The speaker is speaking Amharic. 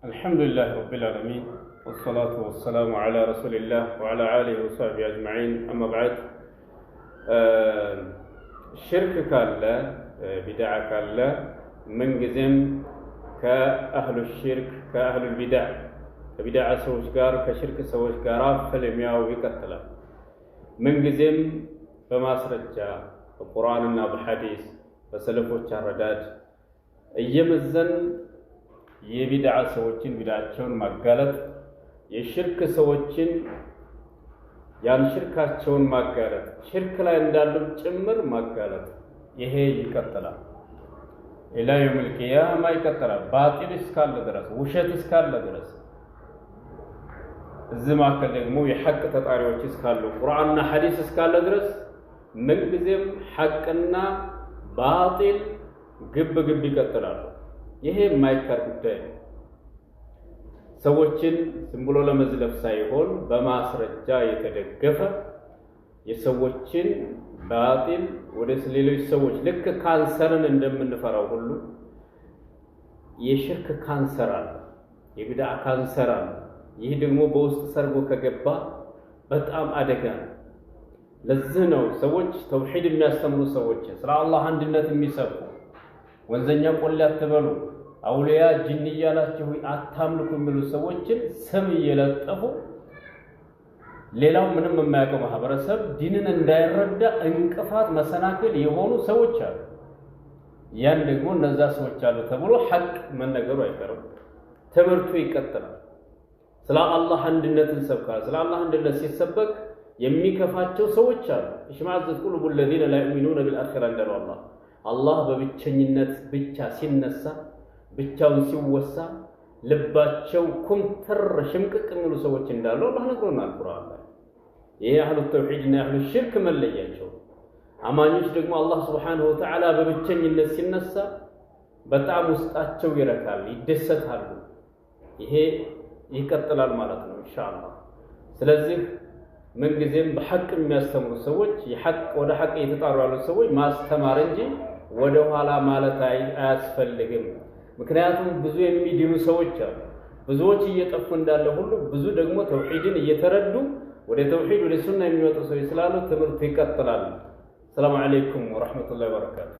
الحمد لله رب العالمين، والصلاة والسلام على رسول الله وعلى آله وصحبه أجمعين، أما بعد። ሽርክ ካለ፣ ቢድዓ ካለ ምንጊዜም ከአህሉ ሽርክ፣ ከአህሉ ቢድዓ፣ ከቢድዓ ሰዎች ጋር፣ ከሽርክ ሰዎች ጋር ፍልሚያው ይቀጥላል። ምንጊዜም በማስረጃ፣ በቁርአንና በሐዲስ፣ በሰለፎች አረዳድ እየመዘን የቢድዓ ሰዎችን ቢድዓቸውን ማጋለጥ፣ የሽርክ ሰዎችን ያን ሽርካቸውን ማጋለጥ፣ ሽርክ ላይ እንዳሉም ጭምር ማጋለጥ፣ ይሄ ይቀጥላል። ኢላ የውሚል ቂያማ ይቀጥላል። ባጢል እስካለ ድረስ፣ ውሸት እስካለ ድረስ፣ እዚህ መካከል ደግሞ የሐቅ ተጣሪዎች እስካሉ፣ ቁርአንና ሐዲስ እስካለ ድረስ ምንጊዜም ሐቅና ባጢል ግብ ግብ ይቀጥላሉ። ይሄ የማይካድ ጉዳይ ነው። ሰዎችን ዝም ብሎ ለመዝለፍ ሳይሆን በማስረጃ የተደገፈ የሰዎችን ባጢል ወደ ሌሎች ሰዎች፣ ልክ ካንሰርን እንደምንፈራው ሁሉ የሽርክ ካንሰር አለ፣ የቢድዓ ካንሰር አለ። ይህ ደግሞ በውስጥ ሰርጎ ከገባ በጣም አደጋ ነው። ለዚህ ነው ሰዎች፣ ተውሂድ የሚያስተምሩ ሰዎችን፣ ስለ አላህ አንድነት የሚሰብኩ፣ ወንዘኛ ቆሌ አትበሉ፣ አውሊያ ጅን እያላችሁ አታምልኩ የሚሉ ሰዎችን ስም እየለጠፉ ሌላው ምንም የማያውቀው ማህበረሰብ ዲንን እንዳይረዳ እንቅፋት መሰናክል የሆኑ ሰዎች አሉ። ያን ደግሞ እነዛ ሰዎች አሉ ተብሎ ሐቅ መነገሩ አይቀርም። ትምህርቱ ይቀጥላል። ስለ አላህ አንድነት እንሰብካለን። ስለ አላህ አንድነት ሲሰበክ የሚከፋቸው ሰዎች አሉ። اشمأزت قلوب الذين لا يؤمنون بالآخرة እንዳለው አላህ፣ አላህ በብቸኝነት ብቻ ሲነሳ፣ ብቻውን ሲወሳ ልባቸው ኩምትር ሽምቅቅ የሚሉ ሰዎች እንዳሉ አላህ ነግሮናል ቁርአን ላይ። ይሄ አህሉ ተውሂድ እና አህሉ ሽርክ መለያቸው። አማኞች ደግሞ አላህ ስብሓነሁ ወተዓላ በብቸኝነት ሲነሳ በጣም ውስጣቸው ይረካል፣ ይደሰታሉ። ይሄ ይቀጥላል ማለት ነው ኢንሻአላህ። ስለዚህ ምንጊዜም በሐቅ የሚያስተምሩ ሰዎች፣ የሐቅ ወደ ሐቅ እየተጣሩ ያሉ ሰዎች ማስተማር እንጂ ወደ ኋላ ማለት አያስፈልግም። ምክንያቱም ብዙ የሚድኑ ሰዎች አሉ። ብዙዎች እየጠፉ እንዳለ ሁሉ ብዙ ደግሞ ተውሂድን እየተረዱ ወደ ተውሂድ፣ ወደ ሱና የሚወጡ ሰዎች ስላሉ ትምህርቱ ይቀጥላል። ሰላም አለይኩም ወረሕመቱላሂ ወበረካቱ።